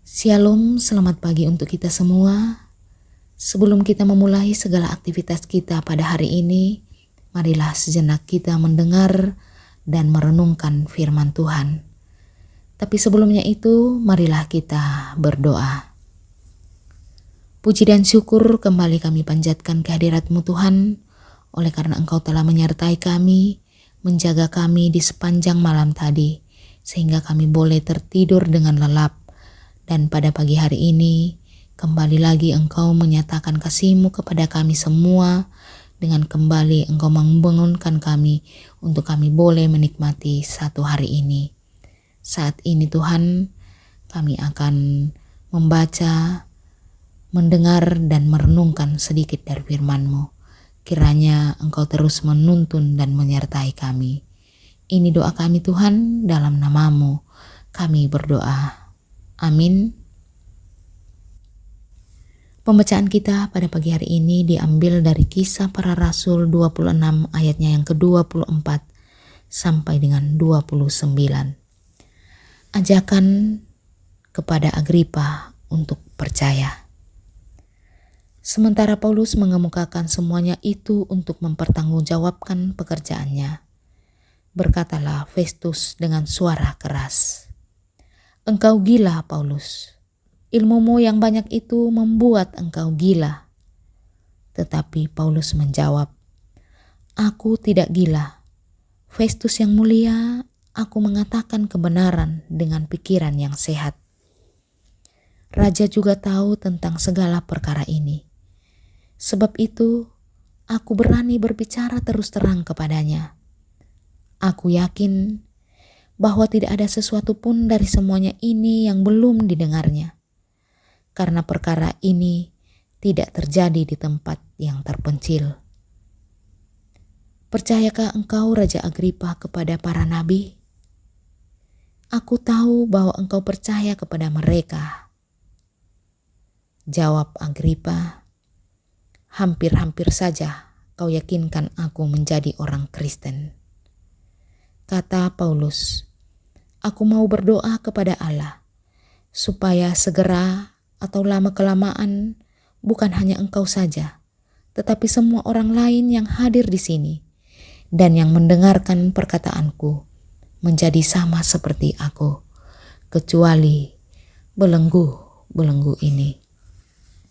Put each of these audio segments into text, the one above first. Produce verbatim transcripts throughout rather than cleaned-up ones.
Shalom, selamat pagi untuk kita semua. Sebelum kita memulai segala aktivitas kita pada hari ini, marilah sejenak kita mendengar dan merenungkan firman Tuhan. Tapi sebelumnya itu, marilah kita berdoa. Puji dan syukur kembali kami panjatkan ke hadirat-Mu, Tuhan, oleh karena Engkau telah menyertai kami, menjaga kami di sepanjang malam tadi, sehingga kami boleh tertidur dengan lelap. Dan pada pagi hari ini, kembali lagi Engkau menyatakan kasih-Mu kepada kami semua, dengan kembali Engkau membangunkan kami untuk kami boleh menikmati satu hari ini. Saat ini, Tuhan, kami akan membaca, mendengar, dan merenungkan sedikit dari firman-Mu. Kiranya Engkau terus menuntun dan menyertai kami. Ini doa kami, Tuhan, dalam nama-Mu kami berdoa. Amin. Pembacaan kita pada pagi hari ini diambil dari Kisah Para Rasul dua puluh enam, ayatnya yang kedua puluh empat sampai dengan dua puluh sembilan. Ajakan kepada Agripa untuk percaya. Sementara Paulus mengemukakan semuanya itu untuk mempertanggungjawabkan pekerjaannya, berkatalah Festus dengan suara keras, "Engkau gila, Paulus. Ilmumu yang banyak itu membuat engkau gila." Tetapi Paulus menjawab, "Aku tidak gila. Festus yang mulia, aku mengatakan kebenaran dengan pikiran yang sehat. Raja juga tahu tentang segala perkara ini. Sebab itu, aku berani berbicara terus terang kepadanya. Aku yakin bahwa tidak ada sesuatu pun dari semuanya ini yang belum didengarnya. Karena perkara ini tidak terjadi di tempat yang terpencil. Percayakah engkau, Raja Agripa, kepada para nabi? Aku tahu bahwa engkau percaya kepada mereka." Jawab Agripa, "Hampir-hampir saja kau yakinkan aku menjadi orang Kristen." Kata Paulus, "Aku mau berdoa kepada Allah, supaya segera atau lama-kelamaan bukan hanya engkau saja, tetapi semua orang lain yang hadir di sini dan yang mendengarkan perkataanku menjadi sama seperti aku, kecuali belenggu-belenggu ini."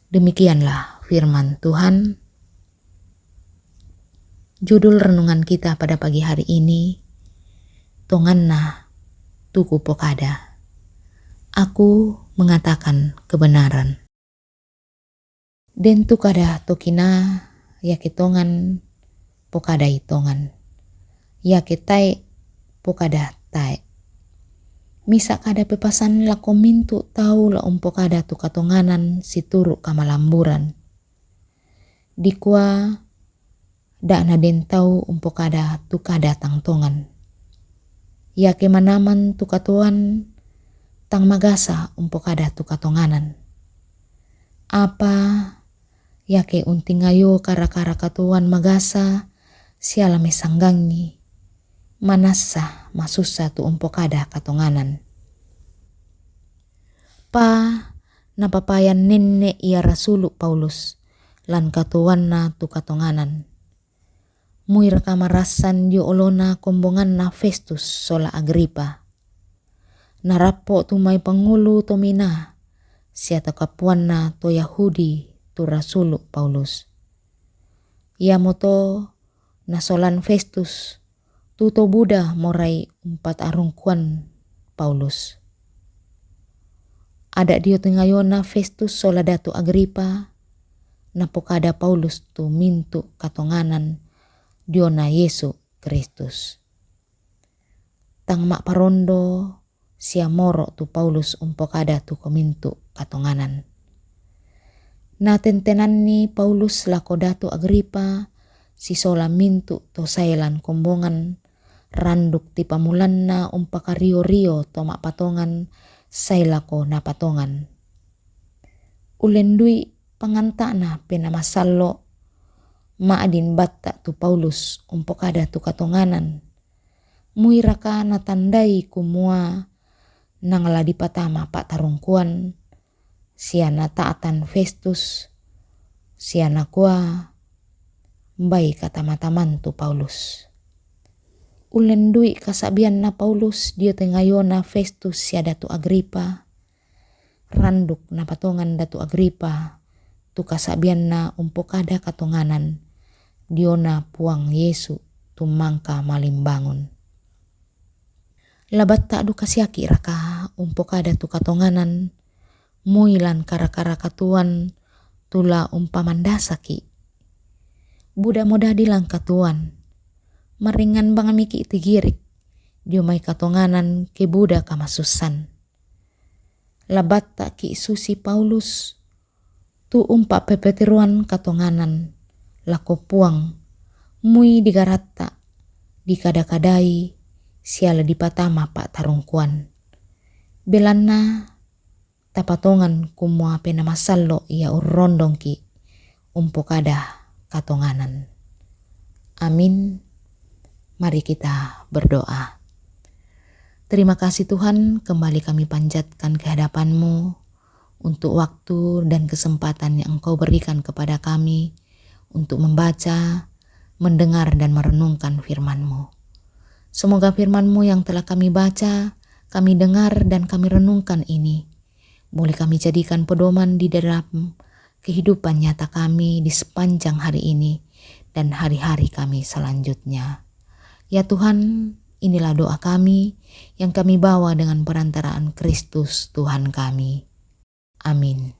Demikianlah firman Tuhan. Judul renungan kita pada pagi hari ini, Tonganna Tuku Pokada. Aku mengatakan kebenaran. Den tu kada tokina, yake tongan, pokadai tongan. Yake tae, pokada tae. Misa kada pepasan lako mintu tau la umpokada tu katonganan situru kamalamburan. Dikua, da na den tau umpokada tu kada tang tongan. Yake manaman tu katoan, tang magasa umpokada tu katonganan. Apa, yake untingayo kara-kara katoan magasa, siala mesanggangi, manasa masusa tu umpokada katonganan. Pa, napapayan nenne ia rasulu Paulus, lan katoanna tu katonganan. Muira kamarasan dio olona kombonganna Festus sola Agripa. Narapo tu mai pangulu tomina, sia takapuanna to Yahudi tu rasulu Paulus. Iamoto nasolan Festus, tuto buda morai umpat arungkuan Paulus. Ada dio tingayona Festus sola Datu Agripa, napokada Paulus tu mintu katonganan diona Yesu Kristus. Tang ma parondo sia moro tu Paulus umpokada tu komintu katonganan. Natentenanni Paulus lako Datu Agripa, sisola mintu to sailan kombongan, randuk ti pamulanna umpakario-rio to mapatongan, sai lako napatongan. Ulendui pangantana penamasallo, ma'din batta tu Paulus umpokada tu katonganan. Muiraka natandai kumua nang la dipatama pa tarungkuan, sia na ta'atan Festus, sia na kua mbai ka tama-taman tu Paulus. Ulen dui kasabian na Paulus dio tengayona Festus sia Datu Agripa, randuk na patongan Datu Agripa tu kasabian na umpo kada katonganan diona puang Yesu tu mangka malimbangun. Labatta du kasiaki raka umpo kada tu katonganan, mui lan kara-kara katuan tu la umpamandasaki. Buda mo dadi lan katuan, maringan bangamiki tigirik dio mai katonganan ke buda kamasusan. Labatta ki susi Paulus tu umpa pepetiruan katonganan lako puang, mui digaratta, dikada-kadai, sia la dipatama pa tarungkuan. Belanna tapatongan kumua pe na masallo ia urrondongki umpo kada katonganan. Amin. Mari kita berdoa. Terima kasih Tuhan, kembali kami panjatkan ke hadapan-Mu untuk waktu dan kesempatan yang Engkau berikan kepada kami untuk membaca, mendengar dan merenungkan firman-Mu. Semoga firman-Mu yang telah kami baca, kami dengar dan kami renungkan ini boleh kami jadikan pedoman di dalam kehidupan nyata kami di sepanjang hari ini dan hari-hari kami selanjutnya. Ya Tuhan, inilah doa kami yang kami bawa dengan perantaraan Kristus Tuhan kami. Amin.